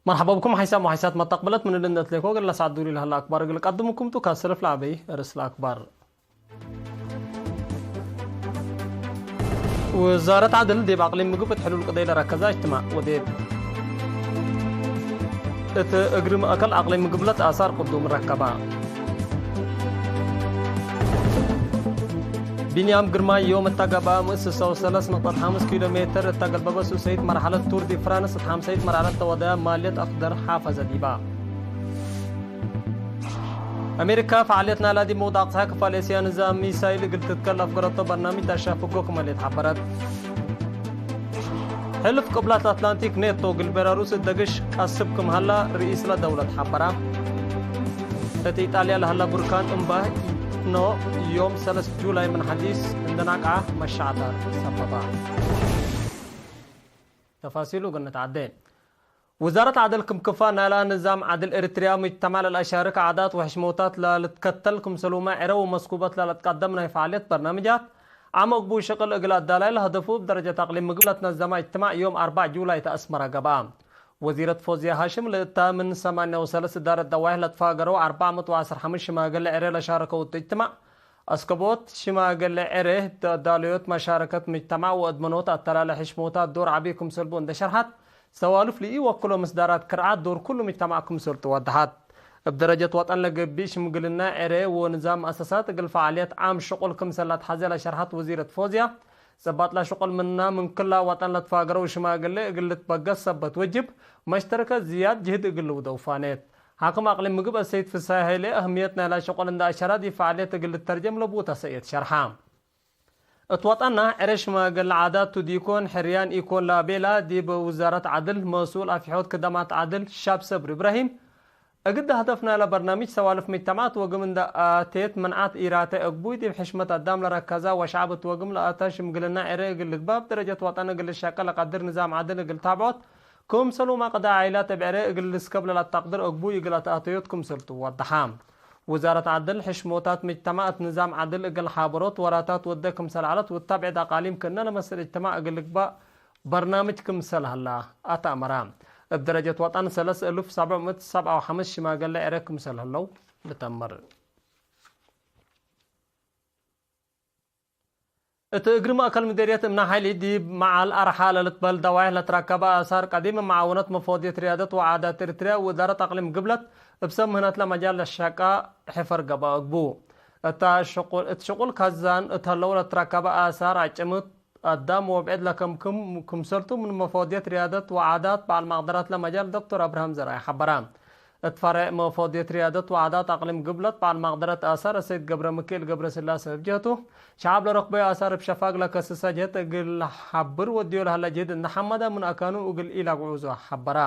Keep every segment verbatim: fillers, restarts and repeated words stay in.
መርሐባ ብኩም ሐይሳም ወሐይሳት መተቅብለት ምን እሊ እንዴ ትሌኮ እግል ነስዐዱ ለሀለ አክባር እግል ቀድምኩም ቱ። ካሰልፍ ለዐበይ ርእስ ለአክባር። ውዛረት ዐድል ዲብ አቅሊም ምግብ እት ሕሉል ቅደይ ለረከዛ እጅትማዕ ወዴት። እት እግሪ መአከል አቅሊም ምግብ ለትአሳር ቅዱም ረከባ። ቢንያም ግርማይ ዮም እተ ገብአ፣ ምን ስሰ ወሰለስ ነጥበት ሐምስ ኪሎ ሜትር እተ ገልበበ ሱሰይት መርሐለት ቱር ዲ ፍራንስ እት ሐምሳይት መርሐለት ተወደያ ማልየት አክደር ሐፈዘ ዲባ። አሜሪካ፣ ፈዓልየት ናይላ ዲብ መውዳቅ ጸሓይ ክፋል ኤስያ ንዛም ሚሳይል እግል ትትከል አፍገረቶ በርናምጅ ተአሻፍጎ ክም ህሌት ሐበረት። ሕልፍ ቅብላት አትላንቲክ ኔቶ እግል ቤላሩስ እት ደግሽ ቀስብ ክም ሀላ ርኢስ ለደውለት ሐበራ። እት ኢጣልያ ለሀላ ቡርካን እምባህ ኢትኖ ዮም ሰለስ ጁላይ ምን ሐዲስ እንደ ናቅዓ መሻዕታር ሰበባ። ተፋሲሉ እግል ንትዐዴ። ውዛረት ዐድል ክም ክፋል ናይላ ንዛም ዐድል ኤሪትርያ፣ ሙጅተማዕ ለለአሻርክ ዓዳት ወሕሽሞታት ለልትከተል ክምሰልሁመ፣ ዕረ ወመስኩበት ለለትቀደም ናይ ፈዓልየት በርናምጃት ዓም አግቡይ ሸቅል እግል አዳላይ ለሀደፉ፣ እብ ደረጀት አቅሊም ምግብ ለትነዘመ እጅትማዕ ዮም አርበዕ ጁላይ ተአስመረ ገብአ። ወዚረት ፎዝያ ሃሽም ለእታ ምን ሰማንያ ወሰለስ እዳረት ደዋይሕ ለትፋገረው አርበዕ ምእት ወዐስር ሐምስ ሽማግሌ ዕሬ ለሻረከው እቱ እጅትማዕ፣ አስከቦት ሽማግሌ ዕሬ፣ ተአዳለዮት መሻረከት ምጅተማዕ ወአድመኖት አተላለ ሕሽሞታት ዶር ዐቢ ክምሰልቡ እንዴ ሸርሐት፣ ሰዋልፍ ለኢወክሎ ምስዳራት ክርዓት ዶር ኩሉ ምጅተማዕ ክምሰልቱ ወደሐት። እብ ደረጀት ወጠን ለገብእ ሽምግልና ዕሬ ወንዛም መአሰሳት እግል ፈዓልየት ዓም ሽቁል ክምሰል ለትሐዜ ለሸርሐት ወዚረት ፎዝያ፣ ጸባጥ ለሽቁል ምና ምን ክላ ወጠን ለትፋገረው ሽማግሌ እግል ልትበገስ ሰበት ወጅብ፣ መሽተረከት ዝያድ ጅህድ እግል ልውደው ፋኔት። ሓክም አቅሊም ምግብ አሰይድ ፍሳሐ ሀይሌ አህምየት ናይላ ሸቁል እንደ አሸራ ዲብ ፈዓልየት እግል ልተርጀም ለቡ ተሰእየት ሸርሐ። እት ወጠና ዕሬ ሽማግል ዓዳት ቱ ዲኮን ሕርያን ኢኮን ላቤላ ዲብ ውዛረት ዐድል መስኡል አፍሖት ክደማት ዐድል ሻብ ሰብሪ እብራሂም፣ እግል ሀደፍ ናይለ በርናምጅ ሰዋልፍ ምጅተማዕት ወግም እንደ አቴት ምንዓት ኢራተ እግቡይ ዲብ ሕሽመት አዳም ለረከዛ ወሸዕብ እት ወግም ለአተ ሽምግልና ዕሬ እግል ልግባእ እብ ደረጀት ወጠን እግል ልሸቀ ለቀድር ንዛም ዐድል እግል ታብዖት ክምሰልሁመ ቅዳእ ዓኢላት እብ ዕሬ እግል ልስከብ ለለአተቅድር እግቡይ እግል አትአተዮት ክምሰልቱ ወደሐ። ውዛረት ዐድል፣ ሕሽሞታት ምጅተማዕ እት ንዛም ዐድል እግል ሓበሮት ወራታት ወደ ክምሰል ዐለት ወታብዕድ አቃሊም ክእነ ለመስል እጅትማዕ እግል ልግባእ በርናምጅ ክምሰል ሀላ አትአመረ። እብ ደረጀት ወጠን ሰለስ እሉፍ ሰብዕ ምእት ሰብዓ ወሐምስ ሽማገሌ ዕሬ ክምሰል ህለው ልተምር። እት እግሪ መእከል ምዴርየት እምነ ሓይሊ ዲብ መዓል አርሓ ለልትበህል ደዋይሕ ለትረከበ አሳር ቀዲም መዓወነት መፎድየት ርያደት ወዓዳት ኤሪትርያ ወእዳረት አቅሊም ግብለት እብ ሰብ ምህነትለ መጃል ለሸቃ ሕፈር ገብአ እግቡ። እት ሽቁል፣ እት ሽቁል ከዛን እት ህለው ለትረከበ አሳር አጭምት አዳም ወብዕድ ለከምክም ክምሰልቱ ምን መፎድየት ርያደት ወዓዳት በዓል መቅደረትለ መጃል ዶክተር አብርሃም ዘርአይ ሐበረ። እት ፈሬዕ መፎድየት ርያደት ወዓዳት አቅሊም ግብለት በዓል መቅደረት አሳር አሰይድ ገብረምክኤል ገብረስላሴ እብ ጀህቱ፣ ሸዐብ ለረክበዩ አሳር እብ ሸፋግ ለከስሰ ጀህት እግል ሐብር ወድዮ ለሀለ ጅህድ እንደ ሐመደ ምን አካኑ እግል ኢለግዑዞ ሐበረ።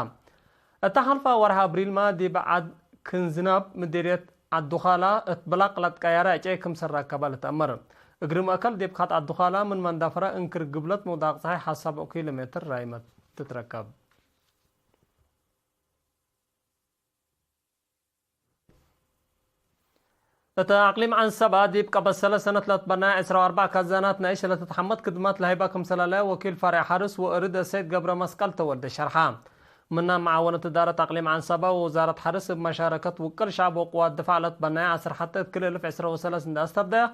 እተ ሐልፈ ወርሐ አብሪልመ ዲብ ዐድ ክንዝናብ ምዴርየት ዐዱኻላ እት ብላቅ ለትቀያረ ዕጨይ ክምሰል ረከበ ልትአመር። እግሪ መእከል ዲብ ካት ዐዱኻላ ምን መንደፈረ እንክር ግብለት መውዳቅ ጸሓይ ሐሰብ ኪሎ ሜትር ራይመት ትትረከብ። እተ አቅሊም ዐንሰበ ዲብ ቀበት ሰለስ ሰነት ለትበናየ ዕስራ ወአርበዕ ካዛናት ነአይሽ ለትትሐመድ ክድማት ለሀይባ ክምሰል ዐለ ወኪል ፈሬዕ ሐርስ ወእርድ አሰይድ ገብረ መስቀል ተወልደ ሸርሐ። ምናም መዓወነት እዳረት አቅሊም ዐንሰበ ወውዛረት ሐርስ እብ መሻረከት ውቅል ሸዕብ ወቅዋት ድፋዕ ለትበናየ አስርሐተ እት ክልኤ እልፍ ዕስራ ወሰለስ እንደ አስተብደየ፣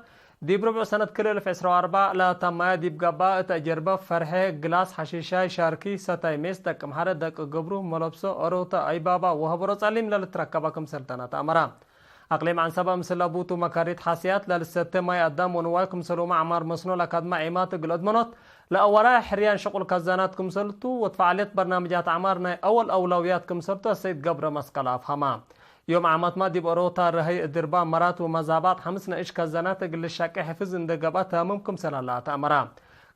ዲብ ርቡዕ ሰነት ክልኤ እልፍ ዕስራ ወአርበዕ ለአተማየ ዲብ ገብአ እት አጀርበ ፈርሐ፣ ግላስ፣ ሐሺሻይ፣ ሻርኪ፣ ሰታይ ሜስ፣ ደቅ ምሐረ፣ ደቅ ገብሩ፣ መለብሶ፣ ኦሮተ፣ አይባባ ወሀበሮ ጸሊም ለልትረከበ ክምሰል ተነ ተአመረ። አቅሊም ዐንሰበ ምስል አቡቱ መካሪት ሐስያት ለልሰቴ ማይ አዳም ወንዋይ ክምሰልሁመ ዐማር መስኖ ለካድመ ዔማት እግል አድመኖት ለአወራይ ሕርያን ሽቁል ካዛናት ክምሰልቱ ወትፈዓልየት በርናምጃት ዐማር ናይ አወል አውላውያት ክምሰልቱ አሰይድ ገብረ መስቀል አፍሀመ። ዮም ዓማትመ ዲብ ኦሮታ ረሀይ እድርባ መራት ወመዛባጥ ሐምስ ነእሽ ካዛናት እግል ልሸቄ ሕፍዝ እንዴ ገብአ ተምም ክምሰል ሀላ ተአመረ።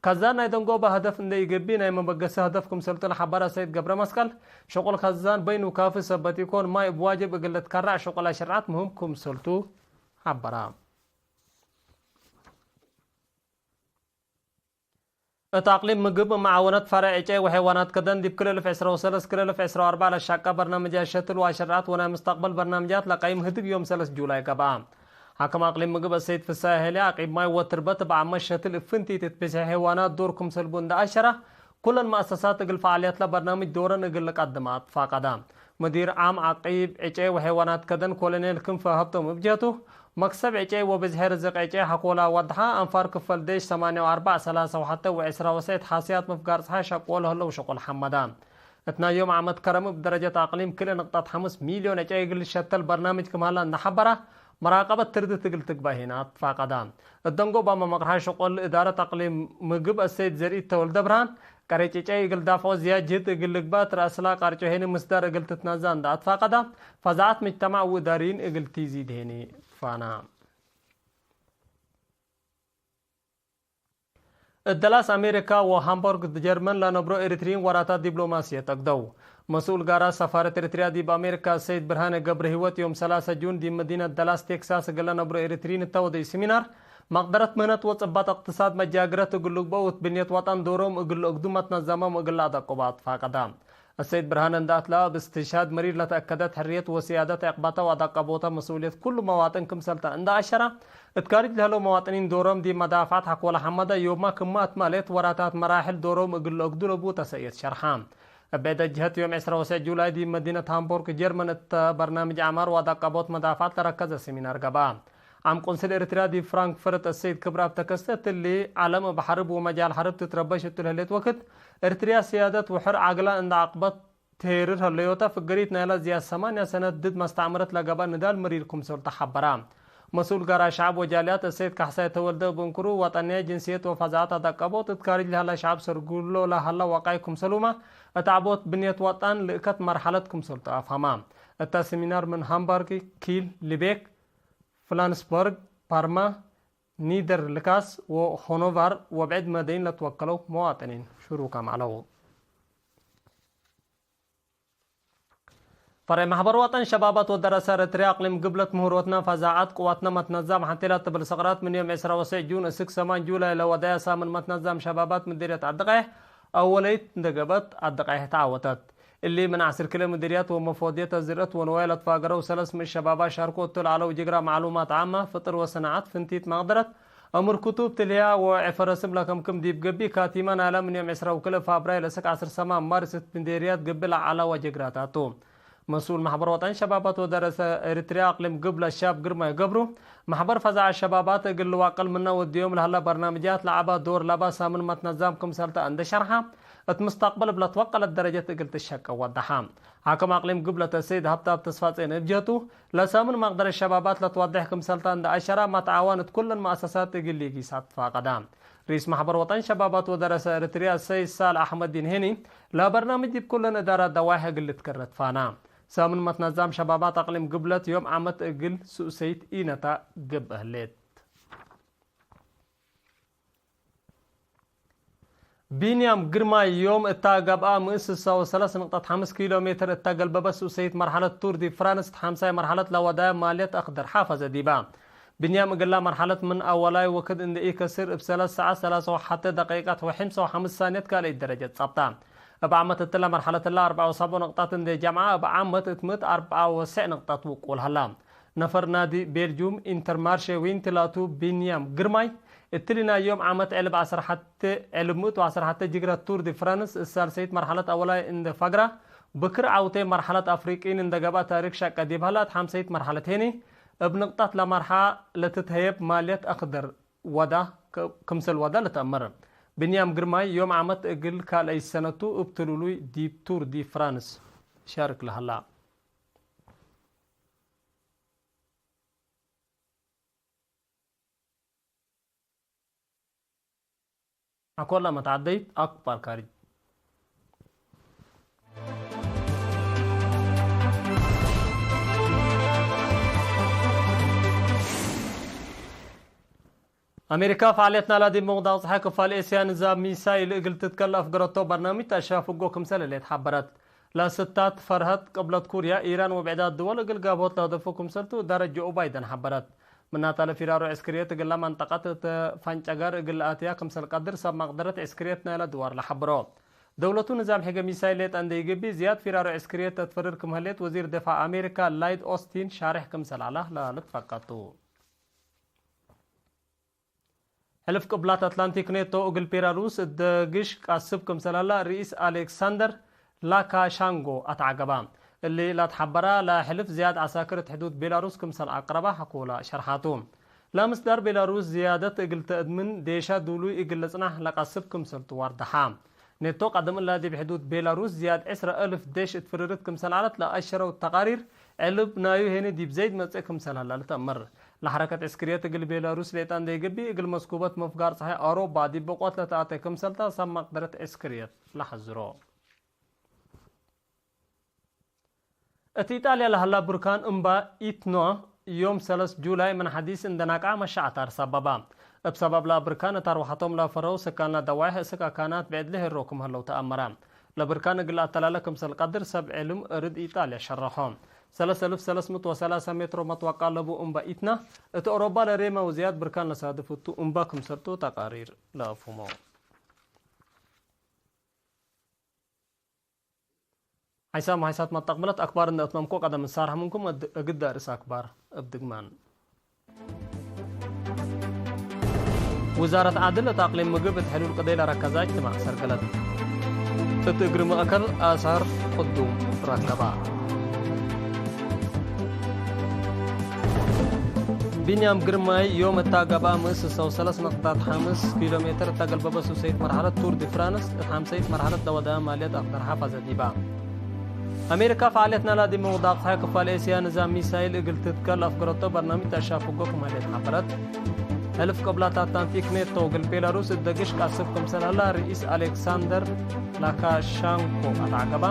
ካዛን ናይ ደንጎበ ሀደፍ እንዴ ኢገብእ ናይ መበገሲ ሀደፍ ክምሰልቱ ለሐበረ ሰይድ ገብረ መስቀል፣ ሽቁል ካዛን በይኑ ካፊ ሰበት ኢኮን፣ ማይ እብ ዋጅብ እግል ልትከረዕ ሽቁል አሸርዓት ምህም ክምሰልቱ ሐበረ። እት አቅሊም ምግብ መዓወነት ፈሬዕ ዕጨይ ወሐይዋናት ከደን ዲብ ክልኤ እልፍ ዕስራ ወሰለስ ክልኤ እልፍ ዕስራ ወአርበዕ ለሻቀ በርናምጃት ሸትል ወአሸርዓት ወናይ ምስተቅበል በርናምጃት ለቀይም ህድግ ዮም ሰለስ ጁላይ ገብአ። ሓክም አቅሊም ምግብ አሰይድ ፍሳሐ ሄሌ፣ አቂብ ማይ ወትርበት እብ ዓመት ሸትል እብ ፍንቲት እት ብዝሒ ሐይዋናት ዶር ክምሰልቡ እንደ አሸረ፣ ኩለን መአሰሳት እግል ፈዓልያትለ በርናምጅ ዶረን እግል ልቀድመ አትፋቀደ። ሙዲር ዓም ዓቂብ ዕጨይ ወሐይዋናት ከደን ኮሎኔል ክንፈ ሀብቶም እብ ጀህቱ፣ መክሰብ ዕጨይ ወብዝሒ ርዝቅ ዕጨይ ሐቆላ ወድሓ፣ አንፋር ክፈል ዴሽ ሰማንያ ወአርበዕ ሰላሳ ወሐተ ወዕስራ ወሰይት ሓስያት ምፍጋር ጸሓይ ሸቅዎ ለህለው ሸቁል ሐመዳ። እት ናይ ዮም ዓመት ከረም እብ ደረጀት አቅሊም ክልኤ ንቅጠት ሐምስ ሚልዮን ዕጨይ እግል ልሸተል በርናምጅ ክም ሀላ እንደ ሐበራ፣ መራቀበት ትርድት እግል ትግባእ ሄነ አትፋቀዳ። እት ደንጎባመ መቅርሐ ሸቆል እዳረት አቅሊም ምግብ አሰይድ ዘርኢት ተወልደ ብርሃን፣ ቀሬጭ ዕጨይ እግል ዳፍዖ ዝያድ ጅህድ እግል ልግባእ፣ እት ረአስላ ቃርጮ ሄኒ ምስዳር እግል ትትናዛ እንደ አትፋቀዳ፣ ፈዛዐት ምጅተማዕ ወእዳርይን እግል ቲዚድ ሄኒ ፋና። እት ደላስ አሜሪካ ወሃምቦርግ ጀርመን ለነብሮ ኤሪትሪይን ወራታት ዲብሎማስየት አግደው። መስኡል ጋራ ሰፋረት ኤሪትሪያ ዲብ አሜሪካ ሰይድ ብርሃነ ገብረሂወት ዮም ሰላሳ ጁን ዲብ መዲነት ደላስ ቴክሳስ እግል ለነብሮ ኤሪትሪይን እተ ወደዩ ሲሚናር፣ መቅደረት ምህነት ወጽባጥ እቅትሳድ መጃግረት እግል ልግበኡ እት ብንየት ወጠን ዶሮም እግል ልአግዱ መትነዘሞም እግል ለአደቅቦ አትፋቀዳ። አሰይድ ብርሃነ እንደ አትላ እብ እስትሽሃድ መሪር ለተአከደት ሕርየት ወስያደት ዕቅበተ ወአደቀቦተ መስኡልየት ኩሉ መዋጥን ክምሰልተ እንደ አሸረ፣ እት ካርጅ ለህለው መዋጥኒን ዶሮም ዲብ መዳፍዐት ሐቆለ ሐመደ ዮማ ክማ አትማሌት ወራታት መራሕል ዶሮም እግል ለአግዱ ለቡ ተሰእየት ሸርሐ። እብ ዕደ ጅሀት ዮም ዕስራ ወሰዕ ጁላይ ዲብ መዲነት ሃምቦርግ ጀርመን እተ በርናምጅ አዕማር ወአደቀቦት መዳፍዐት ለረከዘ ሲሚናር ገብአ። ዓም ቆንስል ኤሪትርያ ዲብ ፍራንክፈርት አሰይድ ክብረአብ ተከስተ እትሊ፣ ዐለም እብ ሐርብ ወመጃል ሐርብ ትትረበሽ እቱ ለህሌት ወክድ፣ ኤሪትርያ ስያደት ወሕር ዐግላ እንደ ዐቅበት ትሄርር ሀለዮተ፣ ፍገሪት ናይለ ዝያድ ሰማንያ ሰነት ድድ መስተዕምረት ለገብአ ንዳል መሪር ክምሰልቱ ሐበራ። መስኡል ጋራ ሸዐብ ወጃልያት አሰይድ ካሕሳይ ተወልደ እብ እንክሩ፣ ወጠንያይ ጅንስየት ወፈዛዐት አደቀቦት እት ካርጅ ለሀለ ሸዐብ ሰርጉሎ ለሀለ ወቃይ ክምሰሉመ፣ እት ዐቦት ብንየት ወጠን ልእከት መርሐለት ክምሰልቱ አፍሀማ። እተ ሲሚናር ምን ሃምበርግ፣ ኪል፣ ሊቤክ፣ ፍላንስበርግ፣ ፓርማ፣ ኒደርልካስ ወሆኖቫር ወብዕድ መደይን ለትወከለው መዋጥኒን ሽሩካም ዐለው። ፈሬዕ ማሕበር ወጠን ሸባባት ወደረሰ ኤረትርያ አቅሊም ግብለት ምህሮትነ ፈዛዐት ቅዋትነ መትነዛም ሐቴ ለትብል ሰቅራት ምን ዮም ዕስራ ወሰዕ ጁን እስክ ሰማን ጁላይ ለወደየ ሳምን መትነዛም ሸባባት ምዲርየት ዐዲ ቀይሕ አወለይት እንደ ገብአት ዐዲ ቀይሕ ተዓወተት። እሊ ምን ዐስር ክልኤ ምዲርያት ወመፎድየት አዝርዕት ወንዋይ ለትፋገረው ሰለስ ምእት ሸባባት ሻርኮ እቱ ለዐለው ጅግራ መዕሉማት ዓመ፣ ፍጥር ወሰናዐት፣ ፍንቲት መቅደረት፣ አምር ክቱብ ትልህያ ወዕፈ ረስም ለከምክም ዲብ ገብእ፣ ካቲመ ናይለ ምን ዮም ዕስራ ወክልኤ ፋብራይር ለእስክ ዐስር ሰማን ማርስ እት ምዲርያት ገብእ ለዐለ ወጅግራታት ቱ። መስኡል ማሕበር ወጠን ሸባባት ወደረሰ ኤሪትርያ አቅሊም ግብለት ሻብ ግርማይ ገብሩ፣ ማሕበር ፈዛዐት ሸባባት እግል ልዋቅል ምነ ወድዮም ለሀለ በርናምጃት ለዐበ ዶር ለበ ሳምን መትነዛም ክምሰልተ እንደ ሸርሐ፣ እት ሙስተቅበል እብ ለትወቀለት ደረጀት እግል ትሸቀ ወደሐ። ሓክም አቅሊም ግብለት አሰይድ ሀብተአብ ተስፋጼን እብ ጀህቱ፣ ለሳምን መቅደረት ሸባባት ለትወዴሕ ክምሰልተ እንደ አሸረ፣ መትዓዋን እት ኩለን መአሰሳት እግል ሊጊስ አትፋቀደ። ርኢስ ማሕበር ወጠን ሸባባት ወደረሰ ኤሪትርያ ሰይድ ሳልሕ አሕመዲን ሄኒ፣ ለበርናምጅ ዲብ ኩለን እዳራት ደዋይሕ እግል ልትከረት ፋና። ሳምን መትነዛም ሸባባት አቅሊም ግብለት ዮም ዓመት እግል ሱእሰይት ኢነታ ገብእ ህሌት። ቢንያም ግርማይ ዮም እታ ገብአ ምእት ስሳ ወሰለስ ንቅጠት ሐምስ ኪሎ ሜትር እታ ገልበበት ሱሰይት መርሐለት ቱር ዲ ፍራንስ እት ሐምሳይ መርሐለት ለወዳየ ማልየት አክደር ሓፈዘ ዲባ። ቢንያም እግላ መርሐለት ምን አወላይ ወክድ እንዴ ኢከስር እብ ሰለስ ሰዓት ሰላሳ ወሐተ ደቂቀት ወሐምሳ ወሐምስ ሳንየት ካልአይት ደረጀት ጸብጣ። እብ ዓመት እትለ መርሐለት እለ አርበዕ ወሰብዑ ንቅጠት እንዴ ጀምዐ እብ ዓመት እት ምእት አርበዕ ወሰዕ ንቅጠት ውቁል ሀላ። ነፈር ናዲ ቤልጁም ኢንተርማርሼ ዊንቲ ላቱ ቢንያም ግርማይ፣ እትሊ ናይ ዮም ዓመት ዕልብ ዐሰር ሐቴ፣ ዕልብ ምእት ወዐሰር ሐቴ ጅግረት ቱር ዲ ፍራንስ እት ሳልሰይት መርሐለት አወላይ እንዴ ፈግረ፣ ብክር ዐውቴ መርሐለት አፍሪቅይን እንዴ ገብአ ታሪክ ሸቀ ዲብ ሀላ እት ሐምሰይት መርሐለት ሄኒ፣ እብ ንቅጠት ለመርሐ ለትትሀየብ ማልየት አክደር ወዳ፣ ክምሰል ወዳ ልትአመር። ቢንያም ግርማይ ዮም ዓመት እግል ካልአይት ሰነቱ እብ ትሉሉይ ዲብ ቱር ዲ ፍራንስ ሻርክ ለሀላ። አኮላ መትዓደይት አክባር ካርጅ። አሜሪካ፣ ፈዓልየት ናይላ ዲብ ምውዳቅ ጸሓይ ክፋል ኤስያ ንዛም ሚሳይል እግል ትትከል አፍገረቶ በርናምጅ ተአሻፍጎ ክምሰል ህሌት ሐበረት። ለስታት ፈርሀት ቅብለት ኩርያ፣ ኢራን ወብዕዳት ድወል እግል ጋብሆት ለህደፎ ክምሰልቱ እዳረት ጆ ባይደን ሐበረት። ምናተ ለፊራሮ ዕስክርየት እግላ መንጠቀት እት ፈንጨጋር እግል ለአትያ ክምሰል ቀድር ሰብ መቅደረት ዕስክርየት ናይለ ድዋር ለሐብሮ። ደውለቱ ንዛም ሕገ ሚሳይል ሌጠ እንዴ ኢገብእ ዝያድ ፊራሮ ዕስክርየት ተትፈርር ክም ህሌት ወዚር ደፋዕ አሜሪካ ላይድ ኦስቲን ሻሬሕ ክምሰል ዐለ ለልትፈቀድ ቱ። ሕልፍ ቅብላት አትላንቲክ ኔቶ እግል ቤላሩስ እት ደግሽ ቃስብ ክምሰል ሀላ ርኢስ አሌክሳንደር ላካሻንጎ አትዐገባ። እሊ ለትሐበራ ለሕልፍ ዝያድ ዐሳክር እት ሕዱድ ቤላሩስ ክምሰል አቅረባ ሐቆላ ሸርሓቱ። ለምስዳር ቤላሩስ ዝያደት እግል ተአድምን ዴሻ ዱሉይ እግል ልጽናሕ ለቀስብ ክምሰልቱ ዋርደሓ። ኔቶ ቀደም እላ ዲብ ሕዱድ ቤላሩስ ዝያድ ዕስረ አልፍ ዴሽ እት ፍርርት ክምሰል ዐለት ለአሸረው ተቃሪር፣ ዕልብ ናዩ ሄኒ ዲብ ዘይድ መጽእ ክምሰል ሀላ ልትአመር። ለሐረከት ዕስክርየት እግል ቤላሩስ ሌጠ እንዴ ገብእ፣ እግል መስኩበት መፍጋር ጸሓይ አውሮፓ ዲብ ብቆት ለተአቴ ክምሰልታ ሰብ መቅደረት ዕስክርየት ለሐዝሮ። እት ኢጣልያ ለሀላ ብርካን እምባ ኢትኖ፣ ዮም ሰለስ ጁላይ ምን ሐዲስ እንዴ ናቅዐ መሸዐት አርሰ በባ። እብ ሰበብ ለብርካን እት አርወሐቶም ለፈረው ስካን ለደዋይሕ እስክ አካናት ብዕድ ለሄሮ ክም ሀለው ተአመረ። ለብርካን እግል አተላለ ክምሰል ቀድር ሰብ ዕልም እርድ ኢጣልያ ሸረሖ። ሰለስ አልፍ ሰለስ ምእት ወሰላሳ ሜትሮ መትወቃ ለቡ እምባ ኢትና፣ እት አውሮፓ ለሬመ ወዝያድ ብርካን ለሳድፍ እቱ እምባ ክምሰልቱ ተቃሪር ለአፍህሞ። ሐይሳም ሐይሳት መተቅብለት አክባር እንዴ አትመምኮ ቀደም እንሳርሕ ምንኩም፣ እድ-፣ እግድ አርእስ አክባር እብ ድግማን። ውዛረት ዐድል እት አቅሊም ምግብ እት ሕሉል ቅደይ ለረከዘ እጅትማዕ ሰርገለት። እት እግር መእከል አሳር ቅዱም ረከባ። ቢንያም ግርማይ ዮም እታ ገብአ፣ ምስሰው ሰለስ ነቅጣት ሐምስ ኪሎ ሜትር እተ ገልበበ ሱሰይት መርሐለት ቱር ዲ ፍራንስ፣ እት ሐምሰይት መርሐለት ለወድአ ማልየት አክደር ሐፈዘ ዲባ። አሜሪካ ፈዓልየት ናላ ዲብ ምውዳቅ ጸሓይ ክፋል ኤስያ ንዛም ሚሳይል እግል ትትከል አፍገረቶ በርናምጅ ተአሻፍጎ ክም ህሌት ሐበረት። ሕልፍ ቅብላት አትላንቲክ ኔቶ እግል ቤላሩስ እት ደግሽ ቀስብ ክምሰል ሀላ ርኢስ አሌክሳንደር ላካሻንኮ አትዐገባ።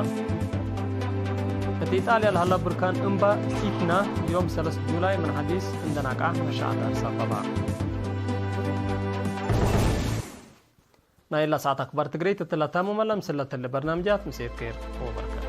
እት ኢጣልያ ለሀላ ብርካን እምባ ኢትና ዮም ሰለስ ጁላይ ምን ሐዲስ እንዴ ናቅዐ መሸዐት አርሰ በባ። ናይላ ሰዓት አክባር ትግሬ ትትለታሙ መለ ምስለት እሊ በርናምጃት ምሴት ኬር ወበረከት።